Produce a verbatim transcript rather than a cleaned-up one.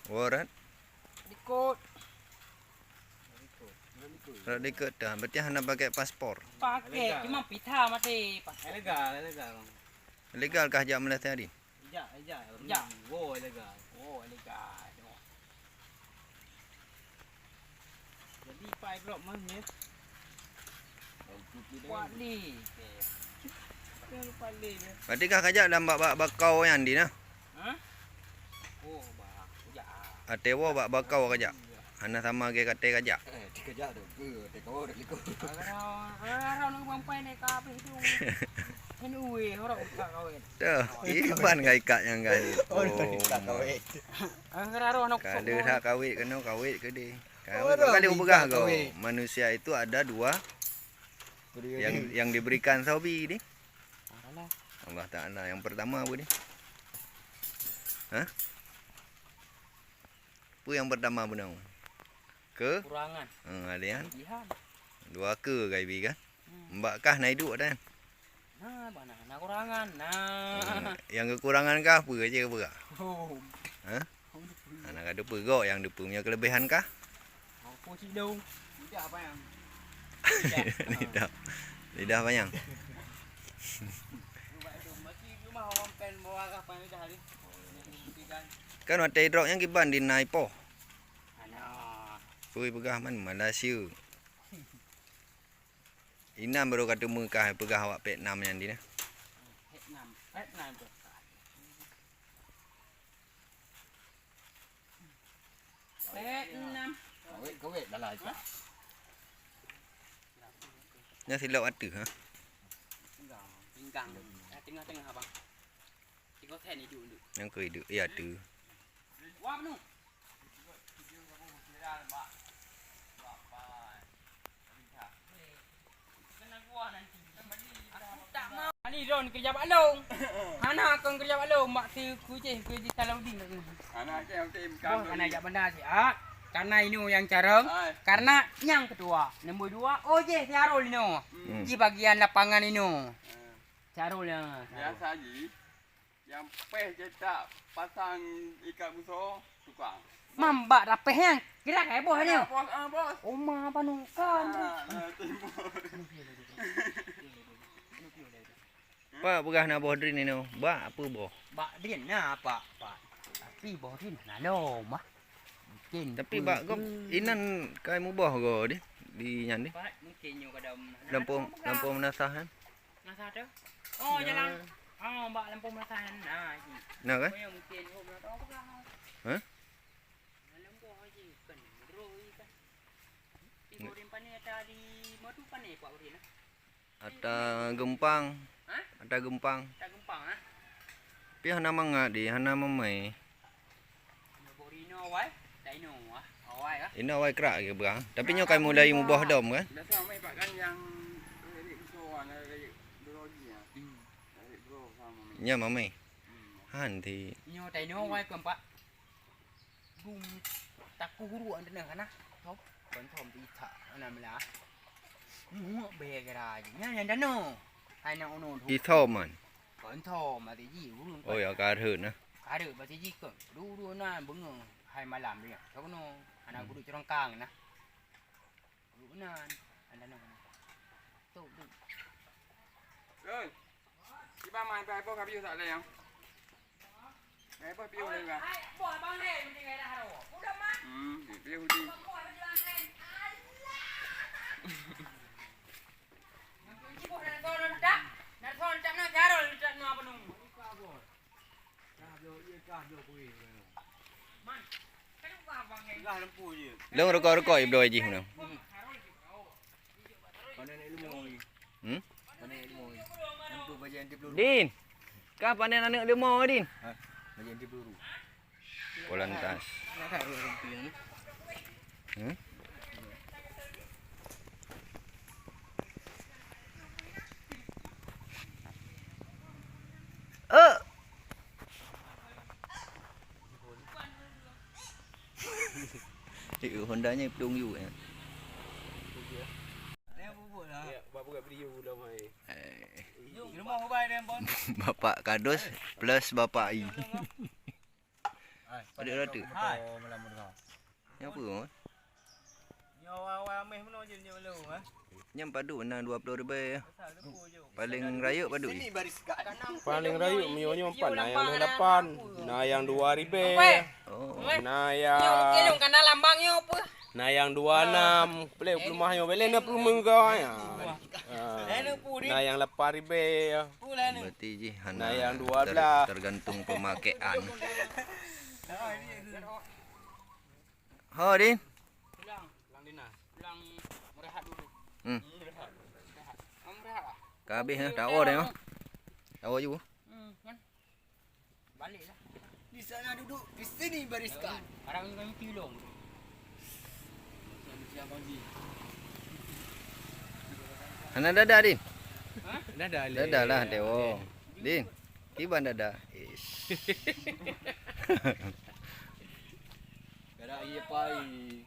Woe rot? Likot. Rot likot teuh. Berarti hana pakai paspor. Pakai, cuma pita maté. Ilegal, ilegal. Ilegal kah jak Malaysia tadi? Ijak, ijak. Ijak. Woe ilegal. Woe ilegal. Jadi, pai drop mah ni. Kuat ni. Jangan lupa ni. Berarti kah kajak dalam bak-bak bakau nyan di nah? Hah? Oh, bah, kajak. Até woe bak bakau kajak. Hana sama ge katé kajak. Eh, dikajak tu. Ke, até kau dah liku. Orang, orang nak mampai ni ka habis tu. Kan uwe, orang buka kawin. Tuh, iban ngai kak nyang gai. Oh, dah ikat kawin. Angkara roh nak. Kada dak kawit kena kawit ke deh. Kawit kali peugah kau. Manusia itu ada dua yang yang diberikan sabi deh. Allah Taala. Yang pertama apa deh? Hah? Apa yang pertama beuna? Ke? Kurangan. Ha, ada yang? Kelebihan. Dua ke gaibi kan? Hmm. Mbak kah na iduk dah? Nah, bana na kurangan. Nah. Hmm, yang kekurangan kah apa je apa? Oh. Ha? Anak ada pegok yang depa punya kelebihan kah? Apa sih dong? Tidak apa yang. Lidah. Lidah panjang. Masih rumah orang pen bawa kah pen lidah ni. Kan watèe drop nyang kiban di nai poh. Ana. Ui peugah man Malaysia. Inan baru ka teumeuka peugah awak Vietnam nyan di nah. Vietnam, Vietnam tu. Vietnam. Kawet, kawet dalam aja. Nya silap ata ha. Pinggang. Pinggang. Tengah-tengah abang. Tiga sen hidup tu. Yang ke hidup. Ya tu. Wah, penuh. Ani lôn keurija bak lôn. Hana kon keurija bak lôn, mak si kucing, kucing Salaudin. Anak cem tim. Bos, anak jak bandar si. Ah, karena inu yang carong, karena yang kedua, nombor dua, oh je si Arul inu. Hmm. Di bagian lapangan inu. Si Arul yang. Biasa ji. Yang peh cetak pasang ikat buso tukang. Mam bak rapeh nyan. Kira kai boh nyoe. Bos, ah, bos. Oma panukan. Ah, nah, timbul. Pak peugah na boh drin inoe. Bak apa boh? Bak drin na pak, pak. Tapi boh drin na lom ah. Mungkin. Tapi bak gob inan kai muboh go di di nyan di. Pak mungkin nyoe kadang. Lampung lampung meunasah kan. Meunasah tu? Oh, jalan. Oh, bak lampung meunasah nyan. Nah, ji. Nah, kan? Oh, yang mungkin. Oh, meunasah apa kau? Hah? Lampung aja kan. Bro, ikan. Tiga orang panen ada di madu panen pak orang lah. Ata gempang. Hah? Ata gempang. Ata gempang ah. Tapi hana mangat di, hana mamai. Ino awai, ino awai krak ke berang. Tapi nyoe kai mulai muboh dom kan? Biasa mai pak kan yang redik besar, redik dua lagi ya. Hmm. Redik bro sama mai. Nya mamai. Hmm. Han ti. Nyoe tai nyoe awai keempat. Bung taku guru anda nah kana. Tom, kon tom di tak ana mela. Muak be gara je. Nya yang dano. Hai nak ono tu. Ithom man. Kon tom mati ji guru. Oh ya karheun nah. Karheun mati ji kon. Dulu na bengong hai malam dia. Sono anak guru cerongkang nah. Guru nan anda nah. Tu tu. Oi. Kiban man pai boh ka piôh sak lé nyang. Pai boh piôh lé ka. Ai, boh abang lé mending ai dah ro. Udah man. Hmm, piôh di. Boh abang lé. Alah. Yang kunci boh dah thon dah. Dah thon tak nak carol tak nak penuh. Ipa boh. Kah bloe ie kah bloe kuih. Man. Kan bukan abang lé. Lah lempu je. Long rokok-rokok ibloe jih meunan. Pandai naik lemah ni. Hmm? Pandai naik lemah ni. Nampak baju anti peluru. Din. Kah pandai aneuk lemah, Din? Ha? Baju anti peluru. Polantas. Nak tak dia rompi ni? Hmm? Eh. Eh, Honda nya pelung yuk nya. Dia bubuk lah. Ya, bak buka video udah mai. Eh. Di rumah ubai dia pun. Bapak Kadus plus Bapak I. Padub rata. Hai. Nyoe peue, Mat? Nyoe awai-awai ameh meunoe jih nyoe lôn, eh. Nyan padub na dua ploh ribèe. Asal teupeu jok. Paléng rayeuk padub jih? Paléng rayeuk meunyoe nyoe pat na nyang lhèe lapan, na nyang dua ribèe. Oh. Na nyang, nyoe mungkin lôn kana lambang nyoe peue? Na nyang dua enam, peuleueh peuleumah nyoe, bèk lé na peuleumah nyoe. Ah. Na nyang lapan ribèe. Berarti jih hana ter-, tergantung pemakaian. Ho, Din. Pulang. Pulang Dina. Pulang merehat dulu. Hmm. Merehat. Merehat. Ka habéh dah, tawa dah, ya. Tawa ju. Hmm, kan? Baliklah. Di sana duduk, di sini bariskan. Barang ni kami tilong. Hana dada, Din. Hah? Dada, Lin. Dada lah, Dewo. Din, kiban dada. Ish. Kada iya pai.